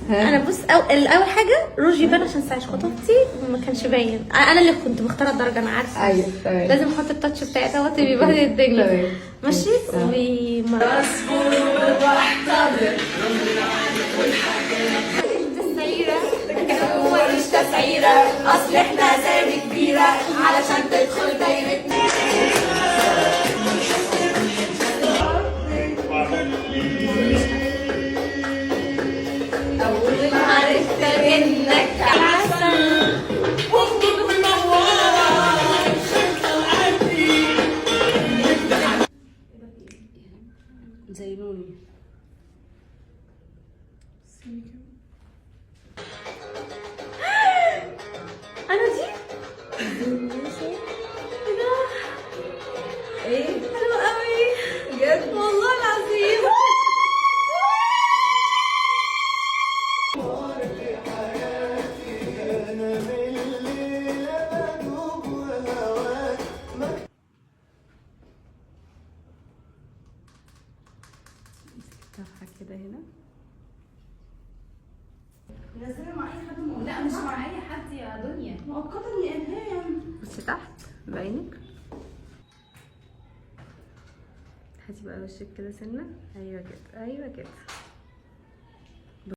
انا بص، اول حاجة روج يبان عشان ساعة خطوبتي ما كانش باين. انا اللي كنت مختاره الدرجه، انا عارفه. ايوه تمام. لازم احط ال touch بتاعي دوت بيبهدل الدنيا. تمام. ماشي. و مفيش تسعيرة، أصل احنا أسامي كبيرة علشان تدخل دايرتنا. أول ما عرفت إنك عسل. زي نوني. انا دي ايه ده؟ ايه؟ حلو قوي بجد؟ والله العظيم. طرحه كده هنا. لا، مش مع اي حد يا دنيا. مؤقتا يا انهام. بصي تحت بعينك، هاتي بقى وشك كده سنة. ايوه كده، ايوه كده.